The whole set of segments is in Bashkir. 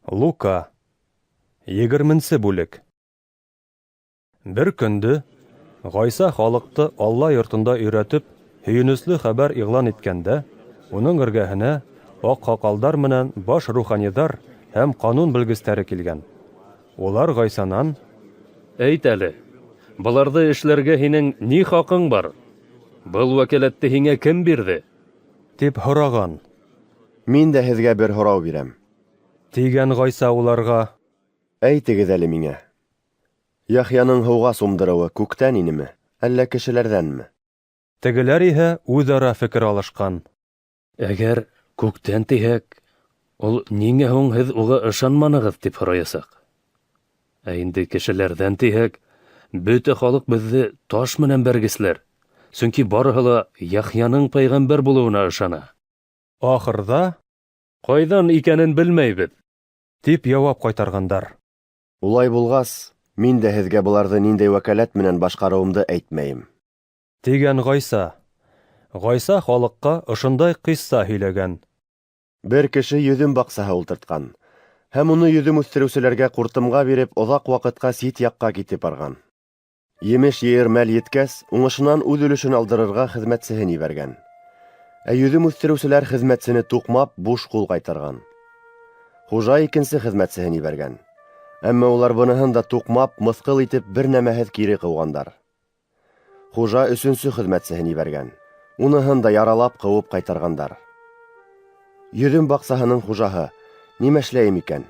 Лука. 20-нсе бүлек. Бер көндө Ғайса халыҡты Алла йортонда өйрәтеп, һөйөнөслө хәбәр иғлан иткәндә, уның эргәһенә аҡһаҡалдар менән баш руханиҙар һәм ҡанун белгестәре килгән. Улар Ғайсанан: Әйт әле, быларҙы эшләргә һинең ни хаҡың бар? Был вәкәләтте һиңә кем бирҙе? Тип һораған. Мин дә һеҙгә бер һорау бирәм. Тигән Ғайса уларға. Әйтегеҙ әле миңә: Яхъяның һыуға сумдырыуы күктән инеме, әллә кешеләрҙәнме? Тегеләр иһә үҙ-ара фекер алышҡан. Әгәр күктән тиһәк, ул ниңә һуң һеҙ уға ышанманығыҙ тип һораясаҡ. Ә инде кешеләрҙән тиһәк, бөтә халыҡ беҙҙе таш менән бәргесләр, сөнки барыһы ла Яхъяның пәйғәмбәр булыуына ышана. Ахырҙа: Ҡайҙан икәнен белмәйбеҙ. Тип яуап ҡайтарғандар. Улай булғас, мин дә һеҙгә быларҙы ниндәй вәкәләт менән башҡарыуымды әйтмәйем. Тигән Ғайса. Ғайса халыҡҡа ошондай ҡисса һөйләгән. Бер кеше йөҙөм баҡсаһы ултыртҡан һәм уны йөҙөм үҫтереүселәргә ҡуртымға биреп, оҙаҡ ваҡытҡа сит яҡҡа китеп барған. Емеш йыйыр мәл еткәс, уңышынан үҙ өлөшөн алдырырға хеҙмәтсеһен ебәргән. Ә йөҙөм үҫтереүселәр хеҙмәтсене туҡмап, буш ҡул ҡайтарған. Хужа икенсе хеҙмәтсеһен ебәргән. Әммә улар быныһын да туҡмап, мыҫҡыл итеп, бер нәмәһеҙ кире ҡыуғандар. Хужа өсөнсө хеҙмәтсеһен ебәргән. Уныһын да яралап ҡыуып ҡайтарғандар. Йөҙөм баҡсаһының хужаһы: "Нимә эшләйем икән?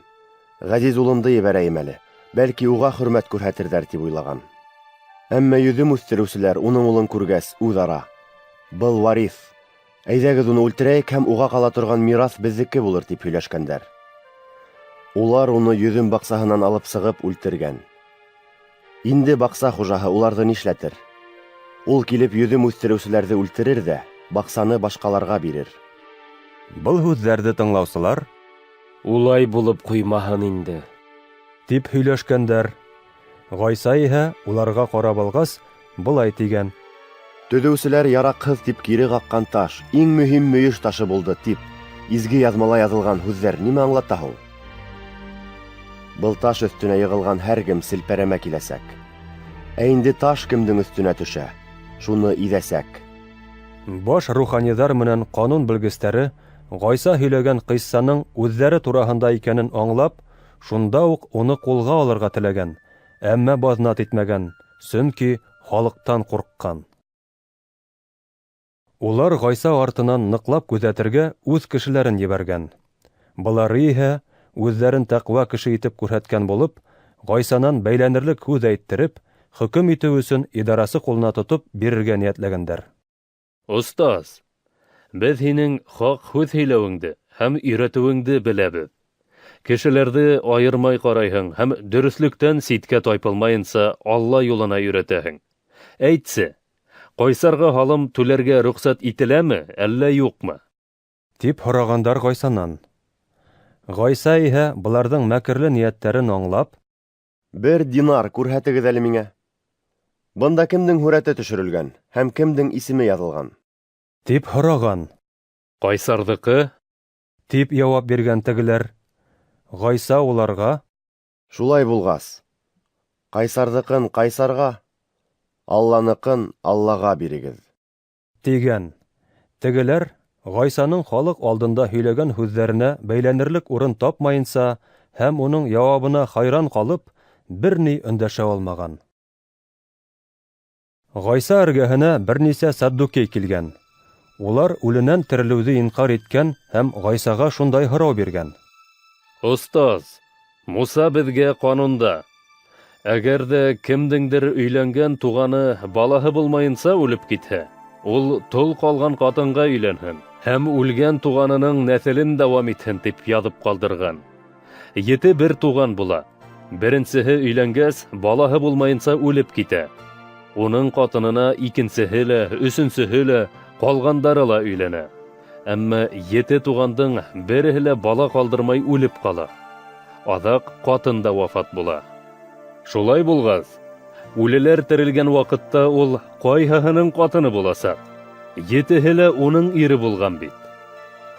Ғәзиз улымды ебәрәйем әле, бәлки уға хөрмәт күрһәтерҙәр", тип уйлаған. Әммә йөҙөм үҫтереүселәр уның улын күргәс, үҙ-ара: "Был вариф, әйҙәгеҙ уны үлтерәйек һәм уға ҡала торған мираҫ беҙҙеке булыр", тип һөйләшкәндәр. Улар уны йөҙөм баҡсаһынан алып сығып үлтергән. Инде баҡса хужаһы уларҙы нишләтер? Ул килеп йөҙөм үҫтереүселәрҙе үлтерер ҙә баҡсаны башҡаларға бирер. Был һүҙҙәрҙе тыңлаусылар: Улай булып ҡуймаһын инде. Тип һөйләшкәндәр. Ғайса иһә уларға ҡарап алғас, былай тигән: Төҙөүселәр яраҡһыҙ тип кире ҡаҡҡан таш иң мөһим мөйөш ташы булды тип изге яҙмала яҙылған һүҙҙәр нимә аңлата һуң? Был таш өҫтөнә йығылған һәр кем селпәрәмә киләсәк. Ә инде таш кемдең өҫтөнә төшә, шуны иҙәсәк. Баш руханиҙар менән ҡанун белгестәре Ғайса һөйләгән ҡиссаның үҙҙәре тураһында икәнен аңлап, шунда уҡ уны ҡулға алырға теләгән, әммә баҙнат итмәгән, сөнки халыҡтан ҡурҡҡан. Улар Ғайса артынан ныҡлап күҙәтергә үҙ кешеләрен ебәргән. Былары иһә үҙҙәрен тәҡүә кеше итеп күрһәткән булып, Ғайсанан бәйләнерлек һүҙ әйттереп, хөкөм итеү өсөн идарасы ҡулына тотоп бирергә ниәтләгәндәр. Остаз, беҙ һинең хаҡ һүҙ һөйләүеңде һәм өйрәтеүеңде беләбеҙ. Кешеләрҙе айырмай ҡарайһың һәм дөрөҫлөктән ситкә тайпылмайынса Алла юлына өйрәтәһең. Әйтсе, ҡайсарға һалым түләргә рөхсәт ителәме, әллә юҡмы? Тип һорағандар Ғайсанан. Ғайса иһә быларҙың мәкерле ниәттәрен аңлап: Бер динар күрһәтегеҙ әле миңә. Бында кемдең һүрәте төшөрөлгән һәм кемдең исеме яҙылған? Тип һораған. Ҡайсарҙыҡы. Тип яуап биргән тегеләр. Ғайса уларға: Шулай булғас, ҡайсарҙыҡын ҡайсарға, Алланыҡын Аллаға бирегеҙ. Тигән. Тегеләр Ғайсаның халыҡ алдында һөйләгән һүҙҙәренә бәйләнерлек урын тапмайынса һәм уның яуабына хайран ҡалып, бер ни өндәшә алмаған. Ғайса эргәһенә бер нисә саддукей килгән. Улар үленән терелеүҙе инҡар иткән һәм Ғайсаға шундай һорау биргән: Остаз, Муса беҙгә ҡанунда: Әгәр ҙә кемдеңдер өйләнгән туғаны балаһы булмайынса үлеп китһә, ул тол ҡалған ҡатынға өйләнһен һәм үлгән туғанының нәҫелен дауам итһен, тип яҙып ҡалдырған. Ете бер туған була. Беренсеһе өйләнгәс, балаһы булмайынса үлеп китә. Уның ҡатынына икенсеһе лә, өсөнсөһө лә, ҡалғандары ла өйләнә. Әммә ете туғандың береһе лә бала ҡалдырмай үлеп ҡала. Аҙаҡ ҡатын да вафат була. Шулай булғас, үлеләр терелгән ваҡытта ул ҡайһыһының ҡатыны буласаҡ? Етеһе лә уның ире булған бит.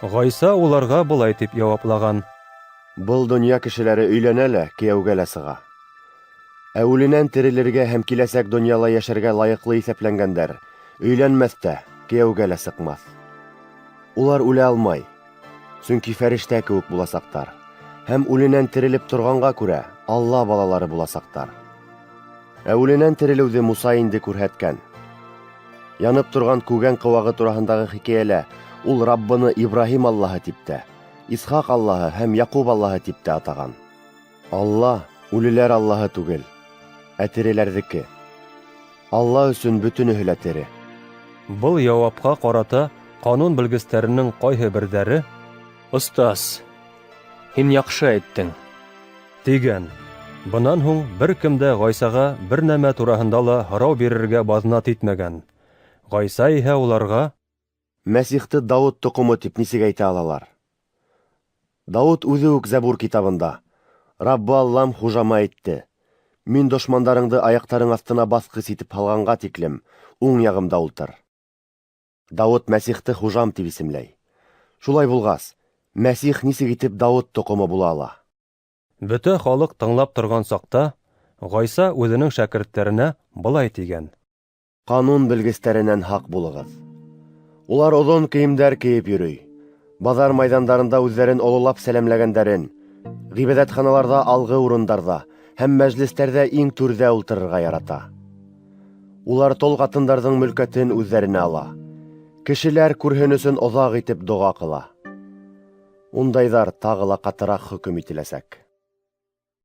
Ғайса уларға былай тип яуаплаған: Был донъя кешеләре өйләнә лә, кейәүгә лә сыға. Ә үленән терелергә һәм киләсәк донъяла йәшәргә лайыҡлы иҫәпләнгәндәр өйләнмәҫ тә, кейәүгә лә сыҡмаҫ. Улар үлә алмай, сөнки фәрештә кеүек буласаҡтар һәм үленән терелеп торғанға күрә Алла балалары буласаҡтар. Ә үленән терелеүҙе Муса инде күрһәткән. Янып торған күгән ҡыуағы тураһындағы хикәйәлә ул Раббыны Ибраһим Аллаһы тип тә, Исхаҡ Аллаһы һәм Яҡуб Аллаһы тип тә атаған. Алла үлеләр Аллаһы түгел, ә тереләрҙеке. Алла өсөн бөтөнөһө лә тере. Был яуапҡа ҡарата ҡанун белгестәренең ҡайһы берҙәре: Остаз, һин яҡшы әйттең. Тигән. Бынан һуң бер кем дә Ғайсаға бер нәмә тураһында ла һорау бирергә баҙнат итмәгән. Ғайса иһә уларға: Мәсихте Дауыт тоҡомо тип нисек әйтә алалар? Дауыт үҙе үк Зәбур китабында: Раббы Аллам хужама әйтте: Мин дошмандарыңды аяҡтарың аҫтына баҫҡыс итеп һалғанға тиклем уң яғымда ултыр. Дауыт Мәсихте хужам тип исемләй. Шулай булғас, Мәсих нисек итеп Дауыт тоҡомо була ала? Бөтә халыҡ тыңлап торған саҡта Ғайса үҙенең шәкерттәренә былай тигән: Ҡанун белгестәренән һаҡ булығыҙ. Улар оҙон кейемдәр кейеп йөрөй. Баҙар майҙандарында үҙҙәрен ололап сәләмләгәндәрен, ғибәҙәтханаларҙа алғы урындарҙа һәм мәжлестәрҙә иң түрҙә ултырырға ярата. Улар тол ҡатындарҙың мөлкәтен үҙҙәренә ала. Кешеләр күрһен өсөн оҙаҡ итеп доға ҡыла. Ундайҙар тағы ла ҡатыраҡ хөкөм ителәсәк.